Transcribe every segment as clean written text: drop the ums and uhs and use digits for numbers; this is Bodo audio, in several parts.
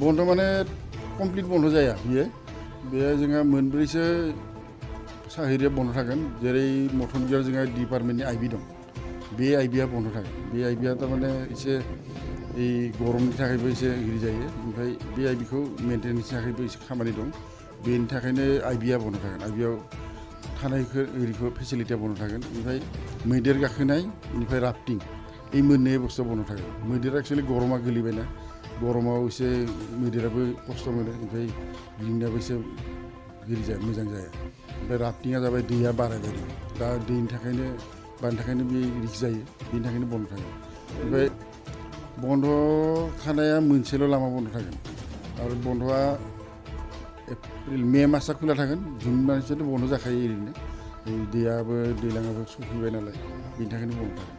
बन्द माने कमप्लिट बन्द जाया बियो जोंहा मोनब्रैसो साहिरिया बन्द थागोन जेरै मथनगियाव जोंहा डिपार्टमेन्टनि आइबि दं बे आइबिया बन्द थागोन बे आइबिया थारमाने एसे गरमनि थाखायबो एसे हिरि जायो ओमफ्राय बे आइबिखौ मेन्टेनेन्सनि थाखायबो एसे खामानि दं बेनि थाखायनो आइबिया बन्द थागोन आइबियाव थानायखौ ओरैखौ फेसिलिटिया बन्द थागोन ओमफ्राय मैदेर गाखोनाय बेनिफ्राय राफ्टिं এই मोननै बुस्थुआ बन्द थागोन मैदेरा एक्सुवेलि गरमा गोलैबायना गरमाव एसे मैदेराबो खस्थ' मोनो ओमफ्राय गिदिंनायाबो एसे गिरि जाया मोजां जाया ओमफ्राय राफ्टिंआ जाबाय दैया बारायबाय दा दैनि थाखायनो बानि थाखायनो बे रिक्स जायो बेनि थाखायनो बन्द थागोन ओमफ्राय बन्द थानाया मोनसेल' लामा बन्द थागोन आरो बन्दआ एप्रिल मे मासआ खुला थागोन जुन मासआथ' बन्द जाखायो ओरैनो दैयाबो दैलाङाबो सफैबाय नालाय बेनि थाखायनो बन्द थागोन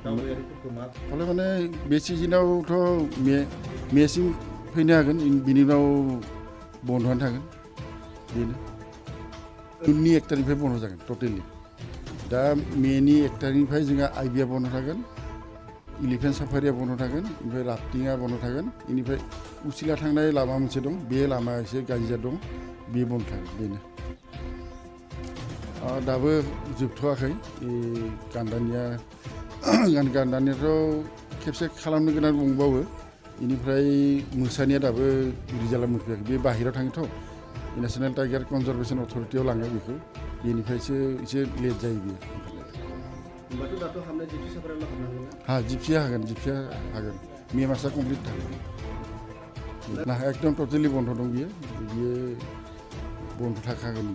फले माने बे सिजनावथ' मेसिम फैनो हागोन बिनि उनाव बन्द'आनो थागोन बेनो जुननि 1 तारिखनिफ्राय बन्द' जागोन टटेलि दा मेनि 1 तारिखनिफ्राय जोंहा आइबिया बन्द' थागोन इलिफेन्ट साफारिया बन्द' थागोन ओमफ्राय राफ्टिंआ बन्द' थागोन बेनिफ्राय उसिला थांनाय लामा मोनसे दं बे लामाया एसे गाज्रि दं बे बन्द' थागोन बेनो दाबो जोबथ'वाखै गान्दानिया गान्दानियाथ' खेबसे खालामनो गोनां दंबावो बेनिफ्राय मोसानिया दाबो रिजाल्टआ मोनफैयाखै बे बाहेरायाव थाङोथ' नेशनेल टाइगार कनजारभेशन अथ'रिटियाव लाङो बेखौ बेनिफ्रायसो एसे लेट जायो बेयो हा जिपसिया हागोन मे मासआ कमप्लिट थागोन ना एकदम टटेलि बन्द' दं बियो बन्द' थाखागोन